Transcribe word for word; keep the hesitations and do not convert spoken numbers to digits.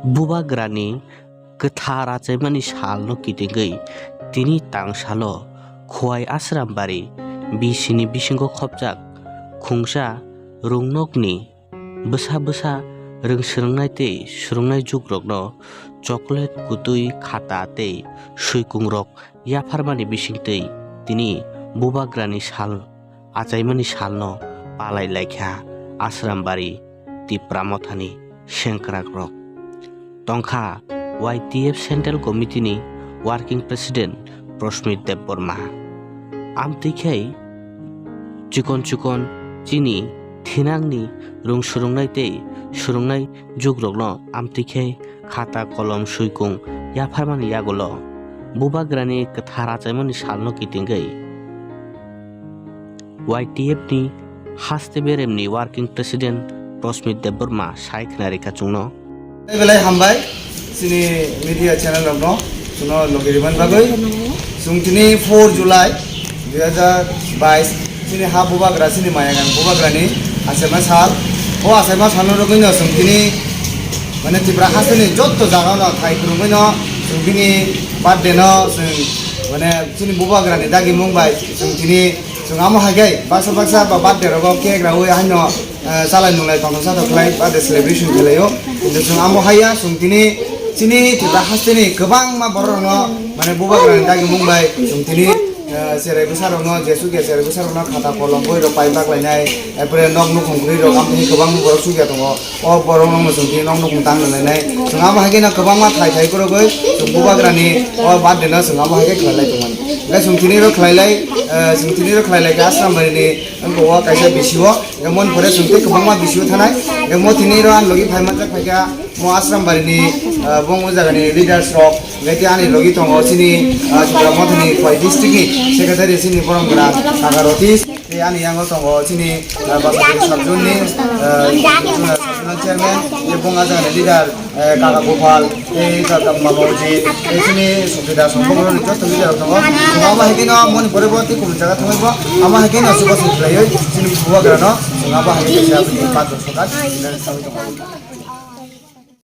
Bubagrani kwthar achaimani salno kitingwi tini tangsalo Khowai Asrambari B C ni bisingo khopjak khungsa rungnokni bwsa bwsa rwng swrwngnai tei swrwngnai jugrokno chocolate, kutui, khata tei swikungrok yapharmani bisingtwi tini Bubagrani sal achaimani salno palai laikha Asrambari Tipra Mothani sengkrakrok. Tongkha Y T F Central Committee ni Working President Prosmit Debbarma. Amtwi khe chikon chikon chini thinangni rwng swrwngnai tei swrwngnai jugrokno amtwi khe khata kolom swikung yapharmani yagulo Bubagrani kwthar achaimani salno kitingwi Y T F ni haste beremni Working President Prosmit Debbarma sai khna rikha chwngno. Belai belai hambai chini media channel rokno chwngno logi riman bagwi. Chwng tini four July dui hazar bais chini ha Bubagra, chini Mayagang Bubagrani achaima sal. O achaima salno rwgwino chwng tini, mane, Tripura hasteni jotto jagano thai kwrwngwino chwng bini birthday no chwng, mane, chini Bubagrani dagimung bai chwng tini, chwng amo hai khe baksa baksa ba birthday rogo cake raui haino, eh, chalai nunglai tongthok sathok khlai birthday celebration khlaio. Kintu chwng amo haiya, chwng tini chini Tripura hasteni kwbangma borok rokno, mane, Bubagrani dagimung bai chwng tini, eh, cherai bwsa rokno, jesu khe cherai bwsa rokno khata kolom boi rok pai bak lainai, erpore nok nukhung kwrwi rok amtwi kwbangma borok chukya tongo. O borok rokno chwng tini nok nukhung tang lainai. Chwng abo hai khe no kwbangma thai thai kwrwgwi chwng Bubagrani o birthday no chwng abo hai khe khlai lai tongmani. Hwnkhe chwng tini rok khlai lai, eh, chwng tini rok khlai lai khe Asrambari ni wngkha o kaisa B C O. Hwnkhe moni pore chwng tei kwbangma B C O thanai. Hwnkhe mo tini rok ang logi phai manjak phaikha mo Asrambari ni, eh, bong o jaga ni leaders rok. Hwnkhe tei ani logi tongo chini, eh, Tipra Mothani Khowai district ni secretary chini borom gwnang Kaka Rotis. Tei ani yango tongo chini, ah, Basantari sub-zone ni, ah, sub-zone chairman, tei bung ajagani leader, eh, Kaka Gopal, tei Kaka Mama Uji, tei chini Sukida Songkok rokni joto leader rok tongo. Chwng abo hai kheno moni pore bo tei kubun jaga thangwi bo amo hai kheno chubachu khlaiwi chini Bubagrano chwng abo hai khe kaisa patro sokat.